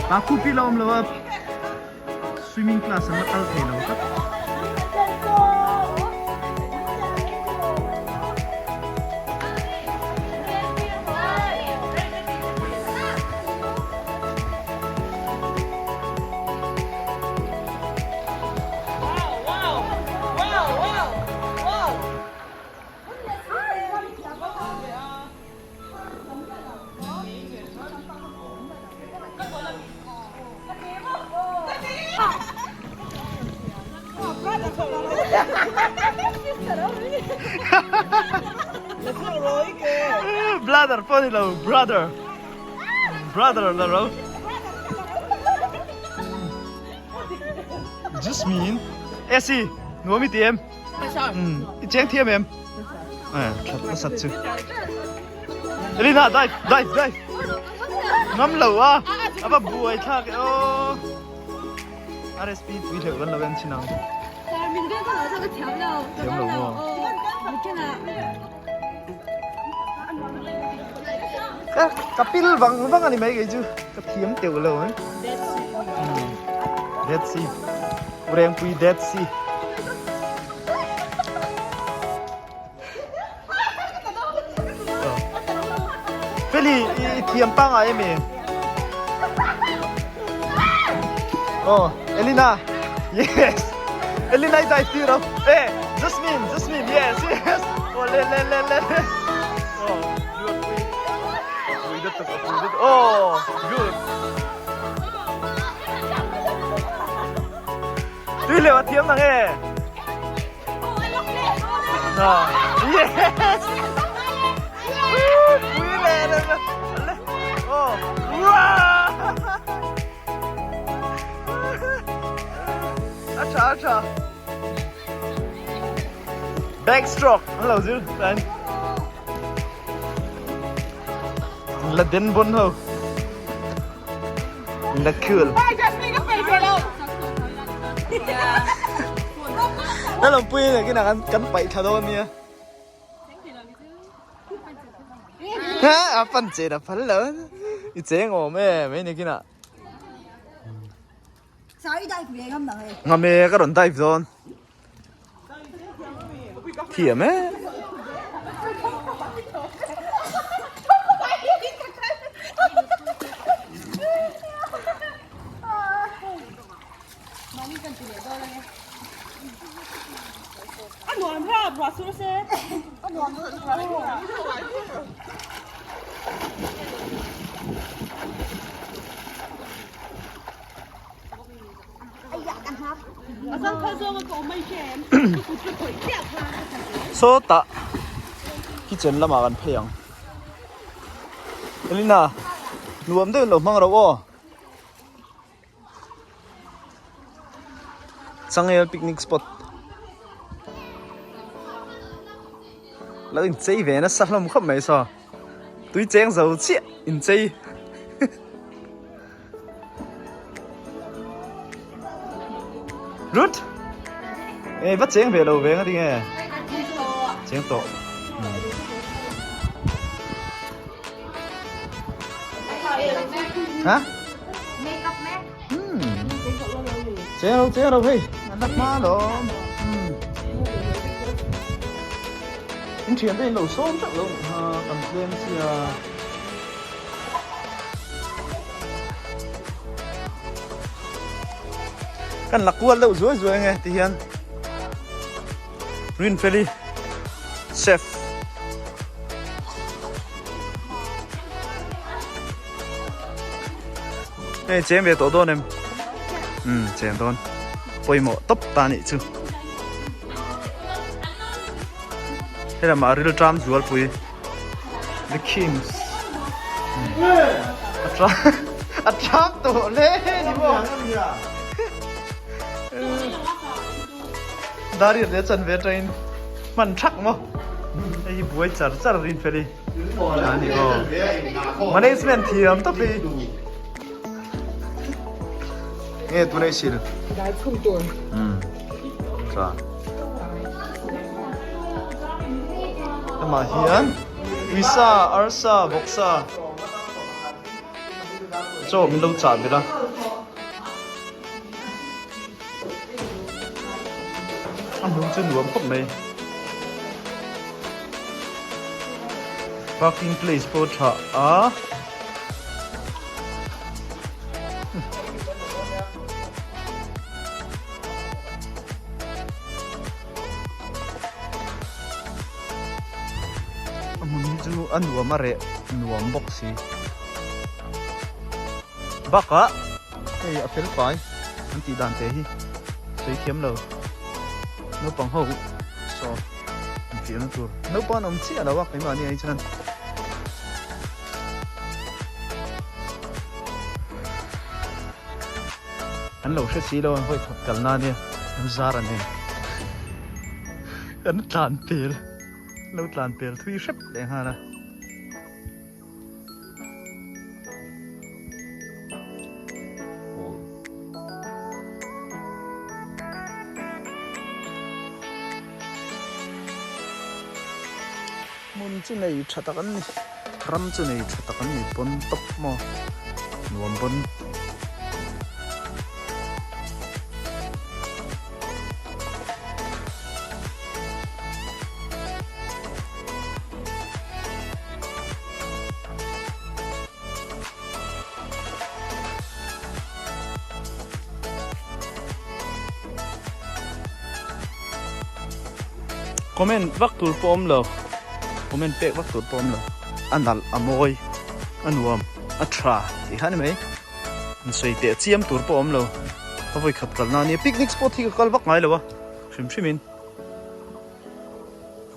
Ta khu pi la awm lo a swimming class an la kal thei lo tlat. Brother pawh ni lo brother brother la ro Jasmine Essie nuam i ti em i cheng thiam em Thlat nasat chu. Elina dive dive dive. Ngam lo a. Ava buai thlak e aw. RSP tui hleuh kan lo en chin ang. Thiam lo maw. Ka ka pil vang vang ani mai kei chu. Ka thiam teuh lo eh. Dead sea. Urengpui Dead Sea. Feli, i thiam pa ngai em i? Oh, Elina. Yes. Elina i dive tir ang. Eh, Jasmine, Jasmine. Yes, yes. Oh, le le le le. Oh, good. Pui dat tuk, pui dat. Oh, good. Tui leu a thiam nang e. Yes! Pui le le le. Oh. Wow! A tha a tha. Backstroke. An lo zir tan. La den bon ho. La cool. Na lam pui ne kina kan kan paih thla dawn nia. Ha a pan che na phal lo. I cheng awm e mai ne kina. Ngam e ka rawn dive dawn. Thiam e. Sawtah kitchen lamah kan phei ang Elina nuam deuhin lo hmang ro aw Changel picnic spot lo inchei ve nasa hlawm khawp mai saw tui cheng zo chiah inchei. Ruth Ê vắt chén về đầu về nó đi nghe Chén tổ Hả? Chén đâu, chén đâu hey Ăn đắt má đó In thiền đây lẩu xôm chắc luôn Cầm lên xìa Kan la kual deuh zuai zuai ange ti hian Rinfeli chef Hei cheng ve tawh dawn em umm cheng dawn pawimawh tawp ta nih chu helamah ril ṭam zualpui. The Kings a tram tawh hle ni maw Dariat leh chan ve atangin hman thak maw hei hi buai char char rin fel hi a ni aw management thiam tawp hi nge tunei sil dai chhum tur tha Amah hian uisa, arsa, vawksa. Chaw min lo chah belh a. A hmun chu nuam khawp mai. Parking place pawh tha a. A hmun hi chu a nuam a reh nuam bawk si. Bakah hei a fel fai an tih dan te hi sawi thiam lo naupang ho saw an fiah na tur naupang an awm chiah lo a keimahni ah hi chuan. An lo hre si lo an hawi khat kalna ania an zar an en kan tlan pel lo tlan pel thui hrep leh nghal a. Hmun chu nei tha tak an ni, ram chu nei tha tak an ni pawn tawp maw nuam pawn. Comment vak tur pawh awm lo comment pek vak tur pawh awm lo a nalh a mawi a nuam a tha tih kha a ni mai an sawi teh chiam tur pawh awm lo a vawi khat kalna a nia picnic spot hi ka kal vak ngai lo a hrim hrim in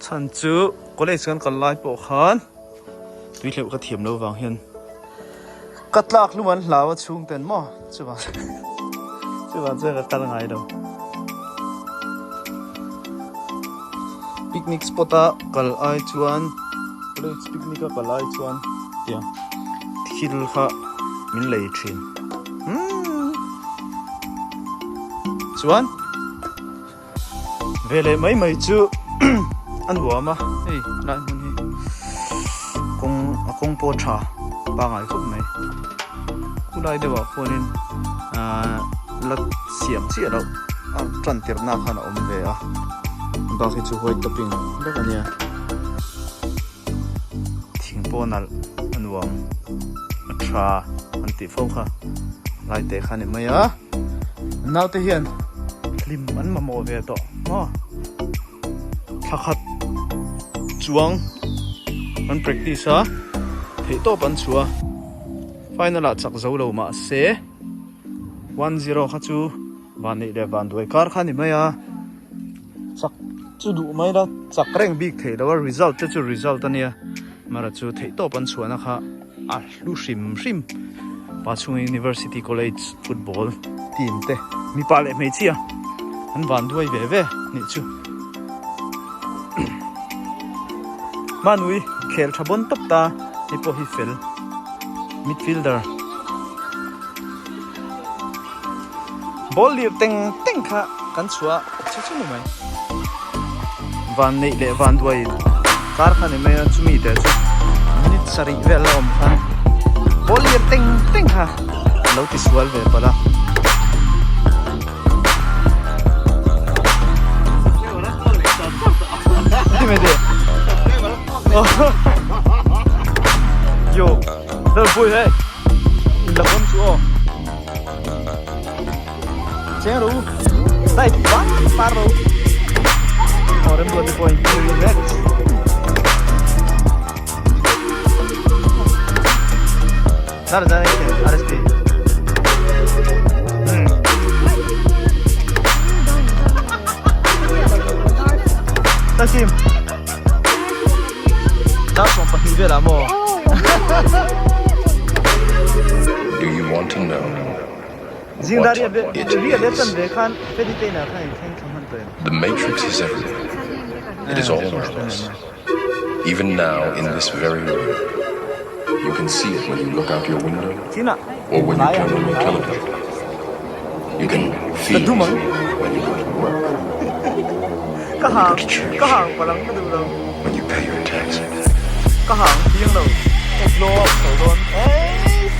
chhan chu college kan kal lai pawh khan tui hleuh ka thiam lo vang hian ka tlak hlum an hlau a chhung ten maw chuvang chuvang chuan ka kal ngai lo picnic spot a kal ai chuan college picnic a kal ai chuan tiang thil kha min lei thin umm chuan. Ve leh mai mai chu a nuam a hei helai hmun hi kawng a kawng pawh a tha pangai khawp mai khulai deuh ah khuanin ahh la siam chiah loh a tan tirh na khan a awm ve a bak hi chu white topping vek a nia thing pawh nalh a nuam a tha an tih fo kha lai teh kha a ni mai a. Naute hian hlim an mamawh ve tawh maw thla khat chuang an practice a theih tawp an chhuah a final ah chak zo lo mahse 1-0 kha chu vanneih leh vanduai kar kha a ni mai a chak chu duh mai la chak reng bik theih lo a result te chu result a nia mara chu theih tawp an chhuahna kha a hlu hrim hrim Pachhunga University College football team te mipa leh hmeichhia an van duai ve ve nih chu Manui khel tha bawn tawp ta hei pawh hi fel midfielder ball lir teng teng kha kan chhuah chu chu ni mai van neih leh van duai kar kha ni mai a chumi te chu minute sarih vel a awm khan ball lir teng teng kha a lo ti sual ve palh a. Yo, rất vui đấy. Là con chú Cheng ru. Dai pa pa ru. Orang buat point next. Nara jana RSP. Takim. Dar 12 velah maw? Do you want to know Zingdar what it ri a is? chan ve khan Fedi te inah khan in thleng thla hman tawh em? The Matrix is everywhere. It is all around us. Even now, in this very room. You can see it when you look out your window Chinah or when you turn on your television. You can feel it when you go to work, Ka when you go hang to church, ka hang palang ka duh lo. when you pay your taxes. Ka hang thiang lo. Ka blow up tho dawn. Eiss.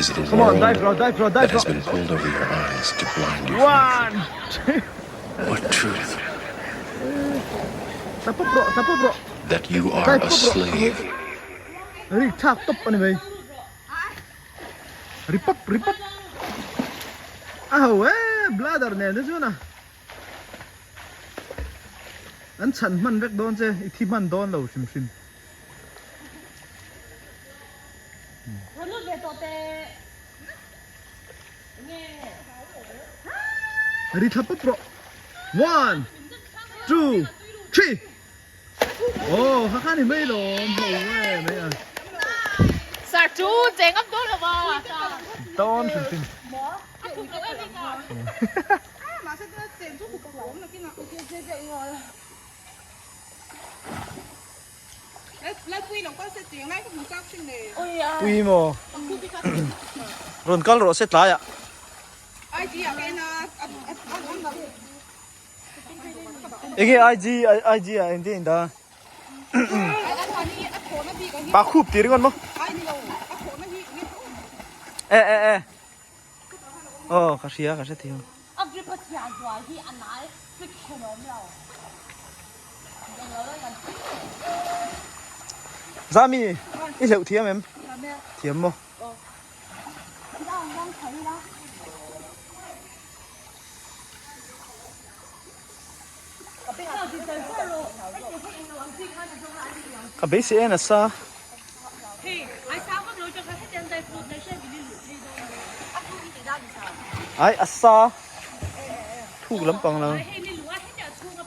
It is the Come on, world dive rawh, dive rawh, dive that has rawh. been pulled over your eyes to blind you from the One, truth. What truth? Tla pawp rawh, tla pawp rawh. That you are Dive a pawp rawh. slave. Rik thlak tawp a ni mai. Ri pawp, ri pawp. A ho e, bladder nen te chuan a. An chhan hman vek dawn che, i thi hman dawn lo hrim hrim. Ri thla pawp rawh. One, two, three. Aw kha khan i mai lawm ho e mai a. Sir chu cheng ap dawn lo va. Dawn hrim hrim. Pui maw? Rawn kal rawh se tlaiah. Enge IG IG ah engtin in dah a? Pa khup tih ringawt maw? E e e. Aw ka hria ka hre thiam. Zami i hleuh thiam em? Thiam maw? Ka beisei en asa. Ai asa thuk lampang lo.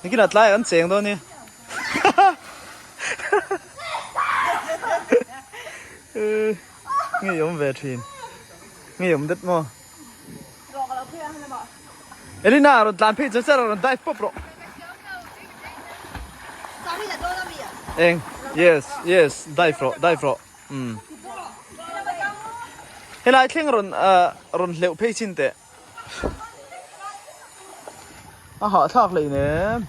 Nikinah tlai ah kan cheng dawn nia. Ngei awm ve thin. Ngei awm det maw. Elina rawn tlan phei char char a rawn dive pawp rawh. Eng yes yes dive rawh dive rawh umm helai thleng rawn ah rawn hleuh phei chin teh a hahthlak hlei nem.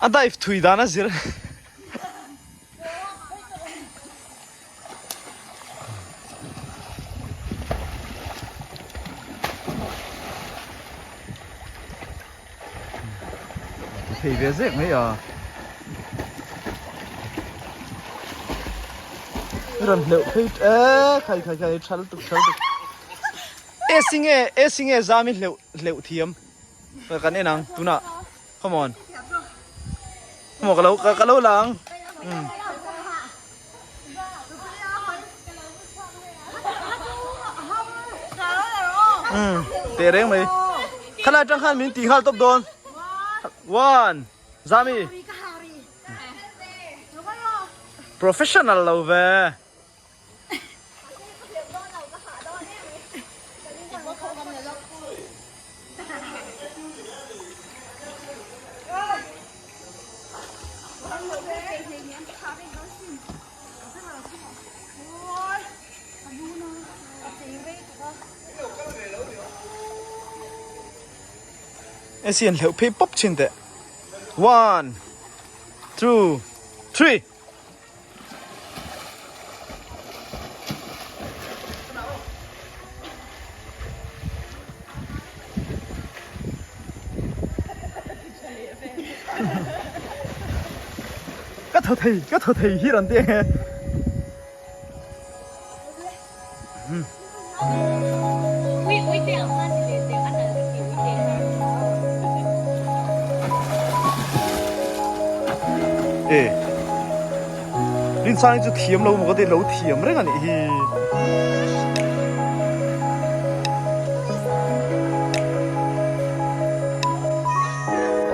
A dive thui dan a zir. Thei ve zek mai a. Ran hleuh phei e khai khai khai tha lutuk tha lutuk. E singe e singe zami hleuh hleuh thiam kan en ang tunah come on. Come on ka lo ka lo la ang. Um. Um teh reng mai. Khalai tang khan min ti nghal tawp dawn. One zami. Professional lo ve. Asian hleuh phei pawp thin teh. One, two, three. Ka thaw thei ka thaw thei hi rawn ti ang e. E Rinsang chu thiam lo maw ka ti lo thiam reng a nih hi.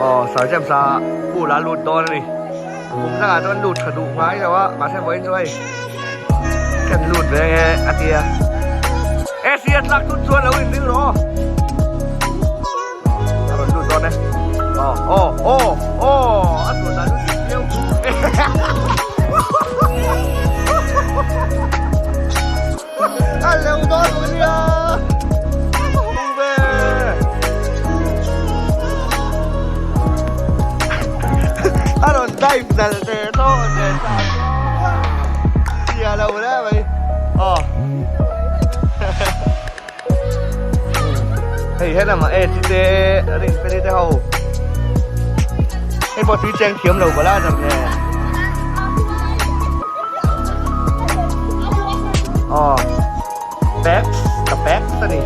Aw Sir James a pool a lut dawn a ni. Kum dangah chuan lut tha duh ngai lo a mahse vawiin chu hei kan lut ve nge a tia AC a tlak tut chuan lo in ring rawh aw a rawn lut dawn e aw aw aw aw a tun dan chu dik viau a leu dawn. hle mai aw hei helamah e chi te ring peli te ho hei pawh tui cheng thiam lo bala zam le aw packs ka packs a ni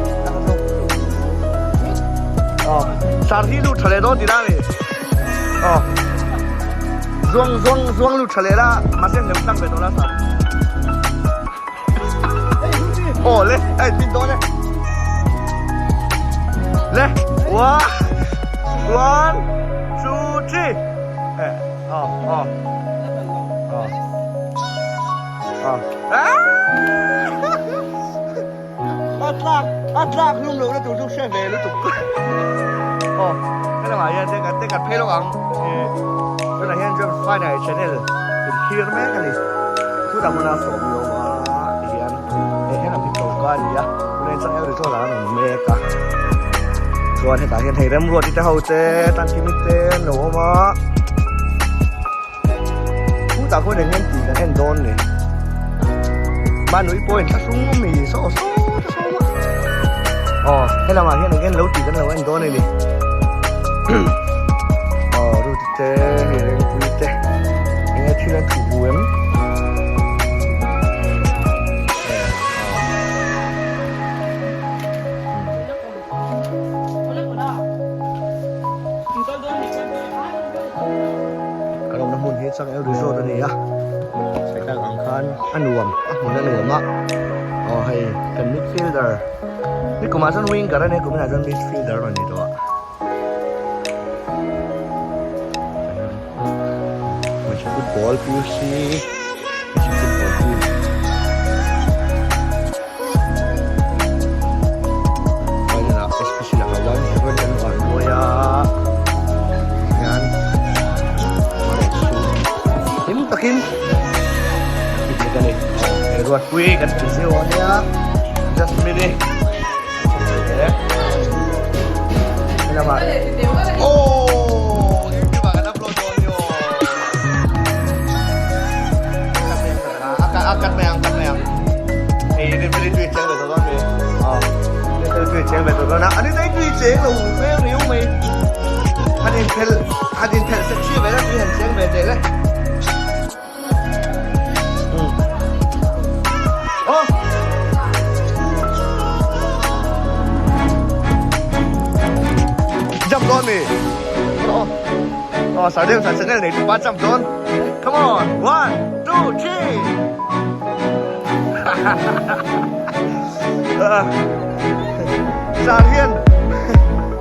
aw sar hi lut tha leh dawn tih na ni aw zuang zuang zuang lut tha leh la mahse hleuh tlang ve tawh la sar aw le hei tin dawn e le one one two three eh aw aw aw A tlak a tlak hlum lo na tur chu hre ve lutuk aw helamah hian te kan te kan phei lawk ang ih tunah hian chuan final channel in thlir mek a ni chutah hmuna sawm ni awm a tihian hei helam hi choka a ni a tunah hian changel resort ah an awm mek a chuan hetah hian hei remruati te ho te tangkimi te an lo awm a. Chutah khuan eng ngen tih kan en dawn ni. Manui pawh in thlahrung mi saw saw ta sawm a. Aw, helamah hian eng ngen lo tih kan lo en dawn a ni. Aw, Ruth te, hei Rengpui te, eng nge thil an thuh hu em? Kan awmna hmun hi Changel Resort a ni a, sawi ang khan a nuam a hmun a nuam a, aw hei kan midfielder nikumah chuan winger a nia kuminah chuan midfielder a rawn ni tawh a. Football PUC football team. Final ah SPC lakah 1-7 kan van mawi a hian hlim takin picnic a ni he ruatpui kan ti zeuh a nia just a minute helamah oh youtube ah kan upload dawn ni aw A cut mai ang cut mai ang hei referee tui cheng ve tawh dawn mi aw referee tui cheng ve tawh dawn a ani dai tui cheng lo hmel riau mai han in phelh han in phelh sexy ve la tui han cheng ve teh le aw jump dawn mi aw aw sar deuh sar channel nei tu pa jump dawn come on one two three Sar hian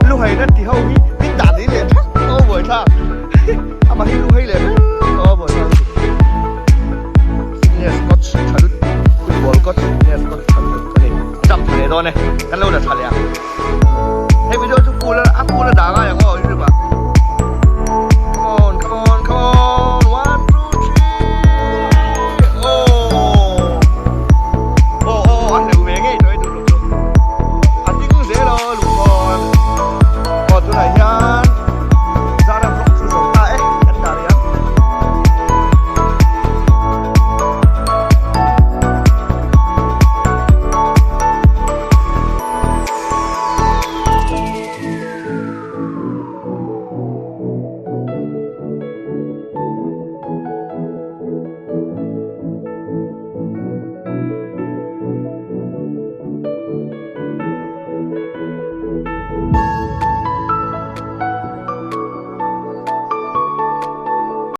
luhai na ti ho hi min dan ni leh thak aw buai thlak amah hi luhai leh vek aw buai thlak fitness coach tha lut football coach fitness coach tha lut ka ni jump tha leh dawn e kan lo la tha leh ang.